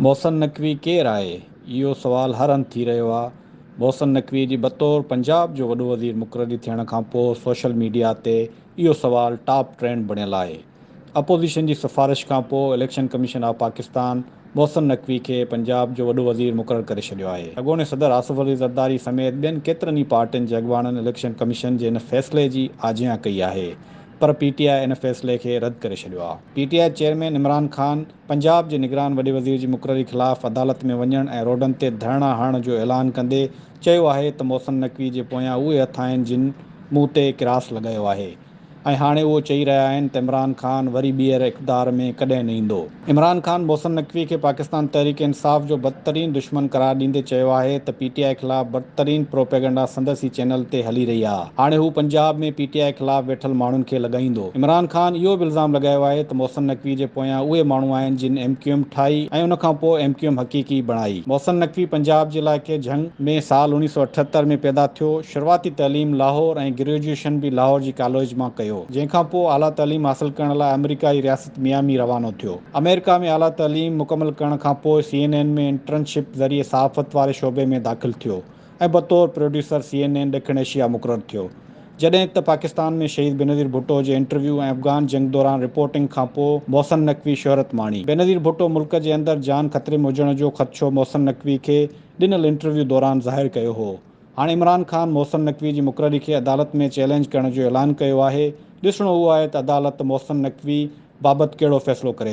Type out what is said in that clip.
محسن نقوي ڪير آهي؟ اهو سوال هر هنڌ ٿي رهيو آهي. محسن نقوي جي بطور پنجاب جو وڏو وزير مقرري ٿيڻ کانپوء سوشل ميڊيا تي اهو سوال ٽاپ ٽرينڊ بڻيل آهي. اپوزيشن جي سفارش کانپوء election commission of Pakistan Mohsin Naqvi کي پنجاب جو وڏو وزير مقرر ڪري ڇڏيو آهي. اڳوڻي صدر آصف علي زرداري سميت ٻين ڪيترن ئي پارٽين جي اڳواڻن اليڪشن ڪميشن جي ان فيصلي جي آجيان ڪئي آهي پر پي ٽي آء ان فيصلي کي رد ڪري ڇڏيو آهي. P T I chairman Imran Khan Punjab جي نگران وڏي وزير جي مقرري خلاف عدالت ۾ وڃڻ ۽ روڊن تي ڌرڻا هڻڻ جو اعلان ڪندي چيو آهي ته محسن نقوي جي پويان اهي هٿ آهن جن مون تي ڪراس لڳايو آهي ۽ هاڻي اهو چئي رهيا آهن ته عمران خان وري ٻيهر اقتدار ۾ ڪڏهن نه ايندو. عمران خان محسن نقوي کي پاڪستان تحريڪ انصاف جو بدترين دشمن قرار ڏيندي چيو آهي ته پي ٽي آء خلاف بدترين پروپيگنڊا سندس ئي چينل تي هلي رهي آهي، هاڻي هو پنجاب ۾ پي ٽي آء خلاف ويٺل ماڻهن کي لڳائيندو. عمران خان اهو به الزام لڳايو آهي ته محسن نقوي جي پويان اهي ماڻهو آهن جن ايم ڪيو ايم ٺاهي ۽ ان کان پوء ايم ڪيو ايم حقيقي بڻائي. محسن نقوي پنجاب جي علائقي جهنگ ۾ سال 1978 ۾ پيدا ٿيو. شروعاتي تعليم لاهور ۽ گريجوئيشن به لاهور جي ڪاليج مان ڪيو. جنهن کان پوء اعليٰ تعليم حاصل ڪرڻ لاء آمريڪا جي رياست ميامي روانو ٿيو. آمريڪا ۾ اعليٰ تعليم مڪمل ڪرڻ کان پوء سي اين اين ۾ انٽرنشپ ذريعي صحافت واري شعبي ۾ داخل ٿيو. ۽ بطور پروڊيوسر سي اين اين ڏکڻ ايشيا مقرر ٿيو. جڏهن ته پاڪستان ۾ شهيد بينظير ڀٽو جي انٽرويو ۽ افغان جنگ دوران رپورٽنگ کانپوء محسن نقوي شهرت ماڻي. بينظير ڀٽو ملڪ جي اندر جان خطري ۾ هجڻ جو خدشو محسن نقوي کي ڏنل انٽرويو دوران ظاهر ڪيو هو. هاڻي عمران خان محسن نقوي جي مقرري کي عدالت ۾ چئلينج ڪرڻ جو اعلان ڪيو آهي. ڏسڻو اهو آهي ته عدالت محسن نقوي بابت ڪهڙو فيصلو ڪري ٿي.